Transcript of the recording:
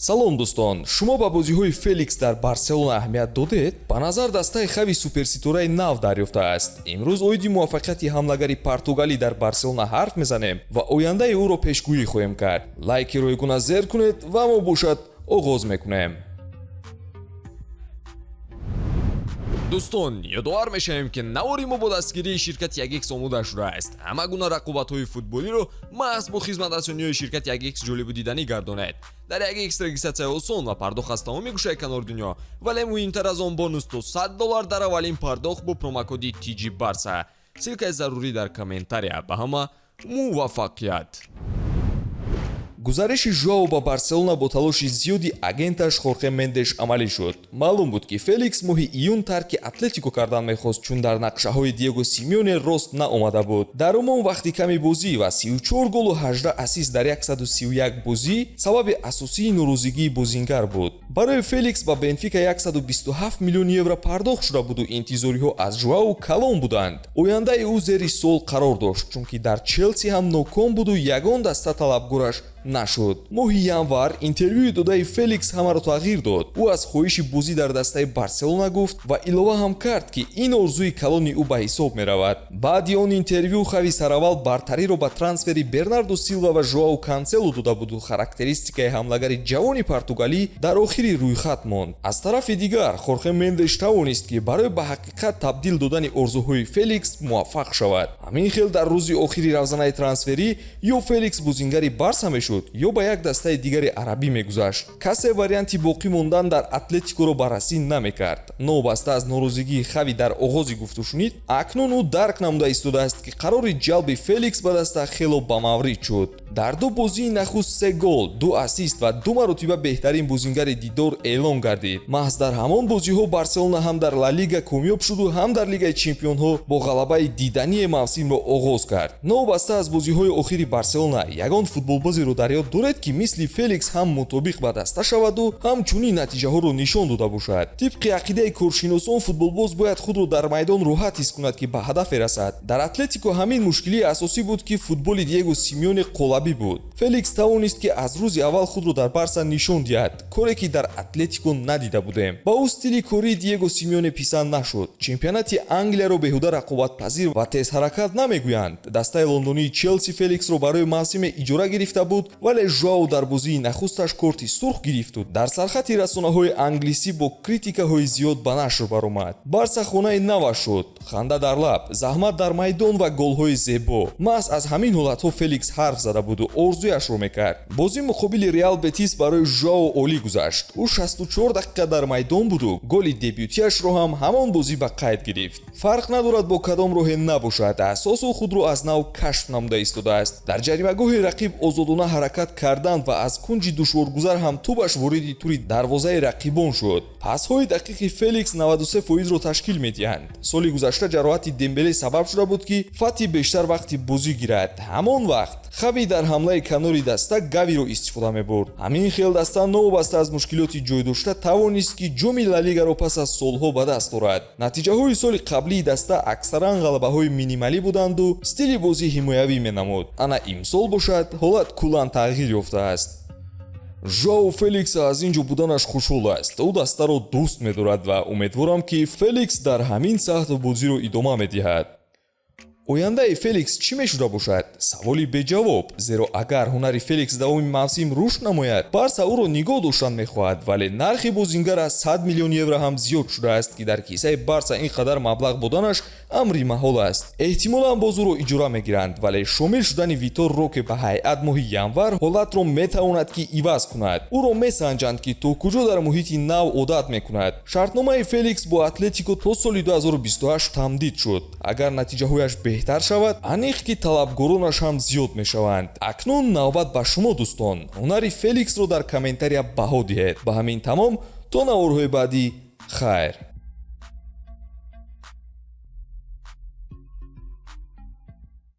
Салом, дӯстон! Шумо ба бозиҳои Феликс дар Барселона аҳамият додед? Ба назар, дастаи Хави суперситораи нав дарёфтааст. Имрӯз оиди муваффақияти ҳамлагари португалӣ дар Барселона ҳарф мезанем ва ояндаи ӯро пешгӯӣ хоҳем кард. Лайки ройгона зер кунед ва мо бошад оғоз мекунем. Дӯстон, ёдовар мешавем, ки навори мо бо дастгирии ширкати 1X омода шудааст. Ҳама гуна рақобатҳои футболиро маҳз бо хизматрасониҳои ширкати 1X ҷолибу диданӣ гардонед. Дар 1X регистратсия осон ва пардохт аз тамоми гӯшаи канори дунё, вале муҳимтар аз он, бонус то 100 доллар дар аввалин пардохт бо промокоди TG Барса. Ссылкаи зарурӣ дар комментария. Ба ҳама муваффақият! Гузариши Жуао ба Барселона бо талоши зиёди агенташ Хорхе Мендеш амалӣ шуд. Маълум буд, ки Феликс моҳи июн тарки Атлетико кардан мехост, чун дар нақшаҳои Диего Симеоне рост наомада буд. Дар умум, вақти ками бозӣ ва 34 голу 18 ассист дар 131 бозӣ сабаби асосии норозигии бозингар буд. Барои Феликс ба Бенфика 127 миллион евро пардохт шуда буду интизориҳо аз Жуао калон буданд. Ояндаи ӯ зери суол қарор дошт, чунки дар Челси ҳам ноком буду ягон даста талабгораш нашуд. Моҳи январ интервюи додаи Феликс ҳамаро тағйир дод. Ӯ аз хоҳиши бозӣ дар дастаи Барселона гуфт ва илова ҳам кард, ки ин орзуи калони ӯ ба ҳисоб меравад. Баъди он интервю Хави сараввал бартариро ба трансфери Бернардо Силва ва Жоао Кансело дода буду характеристикаи ҳамлагари ҷавони португалӣ дар охири рӯйхат монд. Аз тарафи дигар, Хорхе Мендеш тавонист, ки барои ба ҳақиқат табдил додани орзуҳои Феликс муваффақ шавад. Ҳамин хел, дар рӯзи охири равзанаи трансферӣ ё Феликс бозингари Барса мешуд, ё ба як дастаи дигари арабӣ мегузашт. Касе варианти боқӣ мондан дар Атлетикоро баррасӣ намекард. Новобаста аз норозигии Хави дар оғози гуфтушунид, акнун ӯ дарк намуда истодааст, ки қарори ҷалби Феликс ба даста хело ба маврид шуд. Дар ду бозии нахуст се гол, ду ассист ва ду маротиба беҳтарин бозингари дидор эълон гардид. Маҳз дар ҳамон бозиҳо Барселона ҳам дар Ла Лига комёб шуду ҳам дар Лигаи чемпионҳо бо ғалабаи дидание мавсимро оғоз кард. Новобаста аз бозиҳои охири Барселона, ягон футболбозеро дар ёд доред, ки мисли Феликс ҳам мутобиқ ба даста шаваду ҳам чунин натиҷаҳоро нишон дода бошад? Тибқи ақидаи коршиносон, футболбоз бояд худро дар майдон роҳат ҳис кунад, ки ба ҳадафе расад. Дар Атлетико ҳамин мушкилии асосӣ буд, ки футболи Диего Симеоне қолабӣ буд. Феликс тавонист, ки аз рӯзи аввал худро дар Барса нишон диҳад, коре ки дар Атлетико надида будем. Ба ӯ стили кории Диего Симеоне писанд нашуд. Чемпионати Англияро беҳуда рақобатпазир ва тезҳаракат намегӯянд. Дастаи лондонии Челси Феликсро барои мавсиме иҷора гирифта буд, вале Жуао дар бозии нахусташ корти сурх гирифту дар сархати расонаҳои англисӣ бо критикаҳои зиёд ба нашр баромад. Барса хонаи наваш шуд. Ханда дар лаб, заҳмат дар майдон ва голҳои зебо. Маҳз аз ҳамин ҳолатҳо Феликс ҳарф зада буду орзуяшро мекард. Бозӣ муқобили Реал Бетис барои Жуао олӣ гузашт. Ӯ 64 дақиқа дар майдон буду голи дебютиашро ҳам ҳамон бозӣ ба қайд гирифт. Фарқ надорад, бо кадом роҳе набошад, асос ӯ худро аз нав кашф намуда истодааст. Дар ҷаримагоҳи рақиб озодона ҳаракат кардан ва аз кунҷи душворгузар ҳам тӯбаш вориди тури дарвозаи рақибон шуд. Пасҳои дақиқи Феликс 93 фоизро ташкил медиҳанд. Соли гузашта ҷароҳати Дембеле сабаб шуда буд, ки Фати бештар вақти бозӣ гирад. Ҳамон вақт Хави дар ҳамлаи канори даста Гавиро истифода мебурд. Ҳамин хел, даста новобаста аз мушкилоти ҷойдошта тавонист, ки ҷоми Ла Лигаро пас аз солҳо ба даст орад. Натиҷаҳои соли қаблии даста аксаран ғалабаҳои минималӣ буданду стили бозӣ ҳимоявӣ менамуд. Ана имсол бошад, ҳолат куллан тағйир ёфтааст. Жоао Феликс аз ин ҷо буданаш хушҳол аст. Ӯ дастаро дӯст медорад ва умедворам, ки Феликс дар ҳамин сатҳ бозиро идома медиҳад. Ояндаи Феликс чӣ мешуда бошад? Саволи беҷавоб, зеро агар ҳунари Феликс давоми мавсим рушд намояд, Барса ӯро нигоҳ доштан мехоҳад, вале нархи бозингар аз 100 миллион евро ҳам зиёд шудааст, ки дар кисаи Барса ин қадар маблағ буданаш амри маҳол аст. Эҳтимолан боз ӯро иҷора мегиранд, вале шомил шудани Витор Роке ба ҳайат моҳи январ ҳолатро метавонад, ки иваз кунад. Ӯро месанҷанд, ки то куҷо дар муҳити нав одат мекунад. Шартномаи Феликс бо Атлетико то соли 2028 тамдид шуд. Агар натиҷаҳояш беҳтар шавад, аниқ ки талабгоронаш ҳам зиёд мешаванд. Акнун навбат ба шумо, дӯстон. Ҳунари Феликсро дар комментария баҳо диҳед. Ба ҳамин тамом, то наворҳои баъдӣ, хайр.